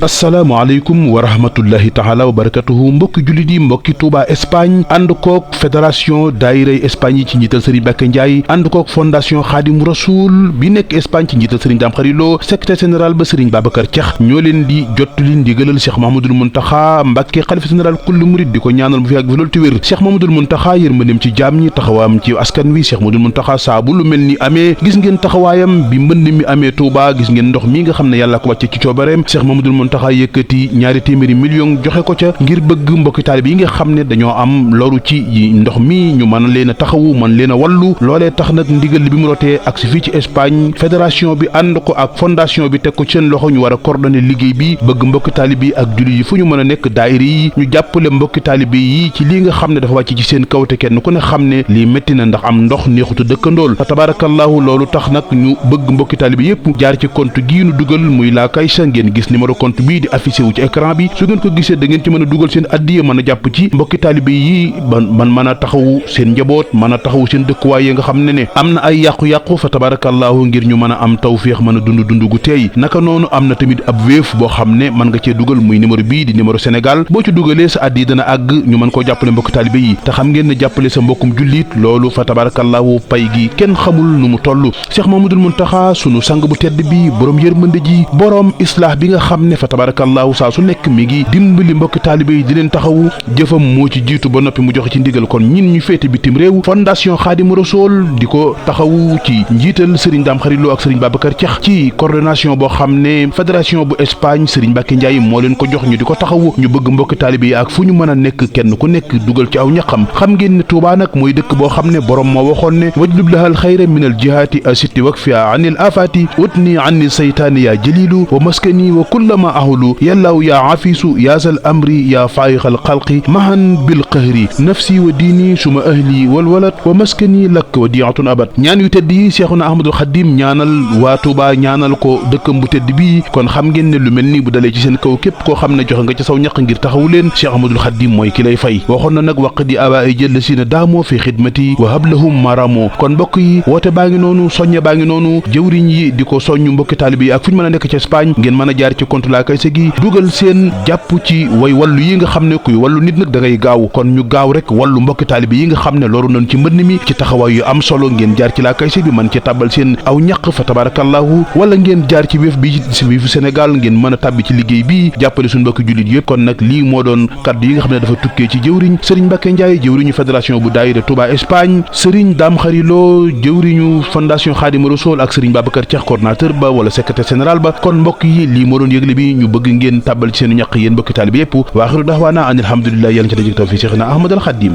asalaamaaleykum wa rahmatullahi taala wa barakatuhu mbokki jullit yi mbokki Touba Espagne ànd kook fédération daayiray Espagne yi ci njiital Serigne Mbacké Ndiaye ànd kook fondation Xaadim Rasoul bi nekk Espagne ci njiital Serigne Dame Xarilo secrétaire général ba Serigne Babacar Thiax ñoo leen di jottali ndigalal Cheikh Mahamadul Muntaxa Mbacké xalifa général kulli murid di ko ñaanal mu fi yàgg fi loolu te wér Cheikh Mahamadul Muntaxa yërmandeem ci jaam ñi taxawaam ci askan wi Cheikh Mahamadul Muntaxa saa bu lu mel ni amee gis ngeen taxawaayam bi mbënd mi amee Touba gis ngeen ndox mi nga xam ne yàlla ko wàcce ci coobareem Cheikh Mahamadul Muntaxa yëkkati ñaari téeméeri million joxe ko ca ngir bëgg mbokki taalibe yi nga xam ne dañoo am loru ci ndox mi ñu mën leen a taxawu mën leen a wallu loolee tax nag ndigal bi mu rotee ak si fii ci Espagne fédération bi ànd ko ak fondation bi teg ko ci seen loxo ñu war a coordonner liggéey bi bëgg mbokki taalibe yi ak jullit yi fu ñu mën a nekk daayira yi ñu jàppale mbokki taalibe yi ci lii nga xam ne dafa wàcc ci seen kaw te kenn ku ne xam ne lii métti na ndax am ndox neexutu dëkkandool fa tabarakallahu loolu tax nag ñu bëgg mbokki taalibe yépp jaar ci compte gii nu dugal muy la Caixa ngeen gis numéro compte bii di affiché wu ci écran bi su ngeen ko gisee da ngeen ci mën a dugal seen addiya mën a jàpp ci mbokki taalibe yi man mën a taxawu seen njaboot mën a taxawu seen dëkkuwaay yi nga xam ne am na ay yàqu-yàqu fa tabarakallahu ngir ñu mën a am tawféex mën a dund gu teey naka noonu am na tamit ab Wave boo xam ne mën nga cee dugal muy numéro bii di numéro Sénégal boo ci dugalee sa addiya dana àgg ñu mën koo jàppale mbokki taalibe yi te xam ngeen ne jàppale sa mbokkum jullit loolu fa tabarakallahu pay gi kenn xamul nu mu toll Cheikh Mamadou Muntaxa sunu sang bu tedd bi borom yërmande ji borom islah bi nga xam ne fa tabarakallahu saa su nekk mi ngi dimbali mbokki taalibe yi di leen taxawu jëfam moo ci jiitu ba noppi mu joxe ci ndigal kon ñin ñu féete bitim réew fondation Xaadimu Rasuul di ko taxawu ci njiital Serigne Dame Xarilo ak Serigne Babacar Thiax ci coordination boo xam ne fédération bu Espagne Serigne Mbacké Ndiaye moo leen ko jox ñu di ko taxawu ñu bëgg mbokki taalibe yi ak fu ñu mën a nekk kenn ku nekk dugal ci aw ñaqam xam ngeen ne Touba nag mooy dëkk boo xam ne borom moo waxoon ne wajlub lahal xayra min al jihaati asitti wakfiya anil afati utni anni saytaani ya jalilu wa maskani wa kullama ahulu yàllaaw yaa afisu yaasal amri yaa faayiqal xalqi mahan bil qahri nafsi wa diini suma ahli wal walad wa maskani lakk wa diatun abad ñaan yu tedd yi Seexuna Ahmadul Xadim ñaanal waa Touba ñaanal ko dëkkam bu tedd bii kon xam ngeen ne lu mel ni bu dalee ci seen kaw képp koo xam ne joxe nga ci saw ñaq ngir taxawu leen Cheikh Ahmadul Xadim mooy ki lay fay waxoon na nag waq di aba ay jël si na daamoo fi xidmati wa hablahum maramoo kon mbokk yi woote baa ngi noonu soññe baa ngi noonu jëwriñ yi di ko soññ mbokki taalibe yi ak fu ñu mën a nekk ci Espagne ngeen mën a jaar ci compte la Caixa gi dugal seen jàpp ci way wallu yi nga xam ne kuy wallu nit nag da ngay gaaw kon ñu gaaw rek wallu mbokki taalibe yi nga xam ne loru nañ ci mbënn mi ci taxawaay yu am solo ngeen jaar ci la Caixa bi mën ci tàbbal seen aw ñaq fa tabarakallahu wala ngeen jaar ci Wave bi ci Wave Sénégal ngeen mën a tàbbi ci liggéey bi jàppale suñu mbokki jullit yëpp kon nag lii moo doon kaddu yi nga xam ne dafa tukkee ci jëwriñ Serigne Mbacké Ndiaye jëwriñu fédération bu daayira Touba Espagne Serigne Dame Xarilo jëwriñu fondation Xaadimu Rasuul ak Serigne Babacar Thiax coordinateur ba wala secrétaire général ba kon mbokk yi lii moo doon yëgle bi ñu bëgg ngeen tàbbal ci seen ñaq yéen mbokki taalibe yëpp wa axiru da'waana an alhamdulillah yàlla ci dajëk taw fi Cheikhna Ahmadul Xadim